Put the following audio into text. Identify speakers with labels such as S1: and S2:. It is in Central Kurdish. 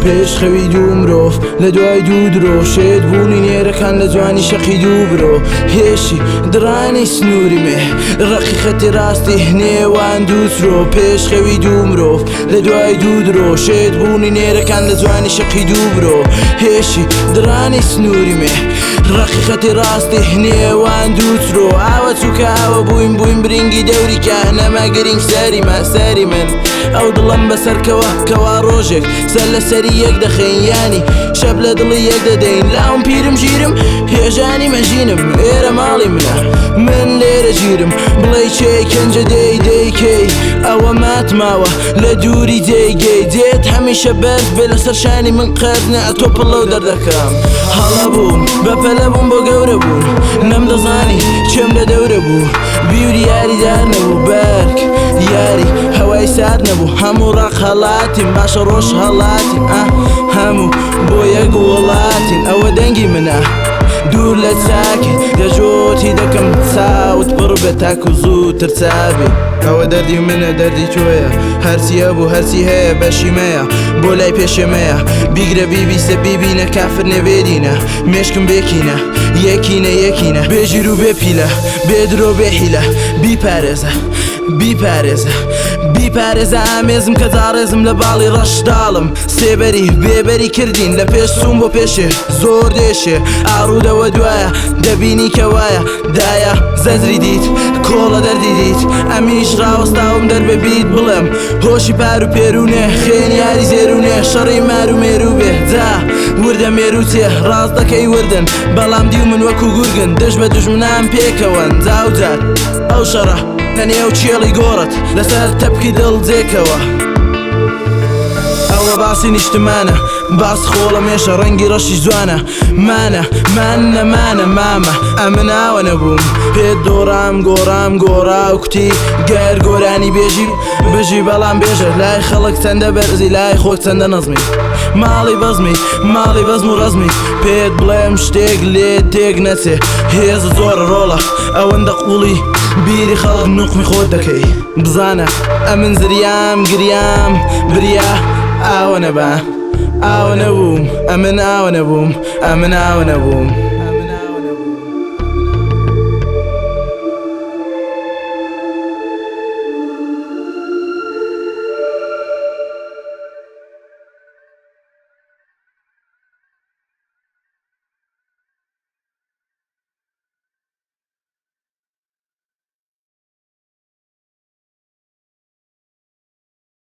S1: پێش خەوی دوو مرۆڤ لە دوای دوو درۆ، شێت بوونی نێرەکان لە جوانی شەقی دوو برۆ، هێشی دڕانی سنووری مێ ڕەقی خەتی ڕاستی نێوان دوو چرۆ. پێش خەوی دوو مرۆڤ لە دوای دوو درۆ، شێت بوونی نێرەکان لە جوانی شەقی دوو برۆ، هێشی دڕانی سنووری مێ ڕەقی خەتی ڕاستی نێوان دوو چرۆ. ئاوە چووکە ئاوە بووین بووین برینگی دەوری کە نەما گرینگ سەری ما سەری من ئەو دڵم بەسەرکەوە کەوا ڕۆژێک سەر لە سەری یەک دەخەین، یانی شەب لە دڵی یەک دەدەین. لاوم پیرم ژیرم هێژانی مەژینم، ئێرە ماڵی منە من لێرە ژیرم. بڵێ کێی کەنجە دێی دێی کێی ئەوە مات ماوە لە دووری جێگەی دێت هەمیشە بەرز بێ لەسەر شانی من قەرز نە ئەتۆ پڵەو دەردەکەم. هەڵە بووم بەپەلە بووم بۆ گەورە بوون، نەمدەزانی کێم لە دەورە بوو. بیوری یاریدار نەبوو بەرگ یاری هەوای سارد نەبوو، هەموو ڕق هەڵاتین باشە ڕۆژ هەڵاتین ئا هەموو بۆ یەک وڵاتین. ئەوە دەنگی منە دوور لە چاکی دەژۆتی دەکەم چاوت پڕ بێت تاکو زووتر چابی. ئەوە دەردی منە دەردی تۆیە، هەرچی هەبوو هەرچی هەیە بەشی مەیە بۆ لای پێشێمەیە. بیگرە بیبیسە بیبینە کافر نێبێدینە مێشکم بێکینە یەکینە یەکینە بێژیر و بێ پیلە بێ درۆ بێ حیلە. بیپارێزە بیپارێزە بیپارێزە ئامێزم کە جاڕێزم لە باڵی ڕەشداڵم سێبەری بێبەری کردین لە پێش چوون بۆ پێشێ زۆر دێشێ ئاڕوودەوە دوایە دەبینی کە وایە دایە زەجری دیت کۆڵە دەردی دیت ئەمیش ڕاوەستاوم دەربێ بیت بڵێم هۆشی پار و پێرونێ خێن یاری زێرونێ شەڕی مار و مێرو بێ جا وردە مێرو چێ ڕاست دەکەی وردن بەڵام دیو من وەکو گورگن دژ بە دوژمنان پێکەوەن جاو جار ئەو شەڕە لە نێو کێڵی گۆڕت لەسەر تەپکی دڵ جێکەوە. ئەوە باسی نیشتمانە باس خۆڵە مێشە ڕەنگی ڕەشی جوانە مانە مانە مانە مامە ئەمن ئاوە نەبووم پێت دۆڕام گۆڕام گۆڕا و کوتی گەر گۆرانی بێژی بژی بەڵام بێژە لای خەڵک چەندە بەرزی لای خۆت چەندە نەزمی ماڵی بەزمی ماڵی بەزم و ڕەزمی پێت بڵێم شتێک لێ تێک نەچێ هێز زۆرە ڕۆڵە ئەوەندە قوڵی بیری خەڵک نوقمی خۆت دەکەی بزانە ئەمن زریام گریام بریا ئاوە نەبا ئاوە نەبووم ئەمن ئاوە نەبووم ئەمن ئاوە نەبووم.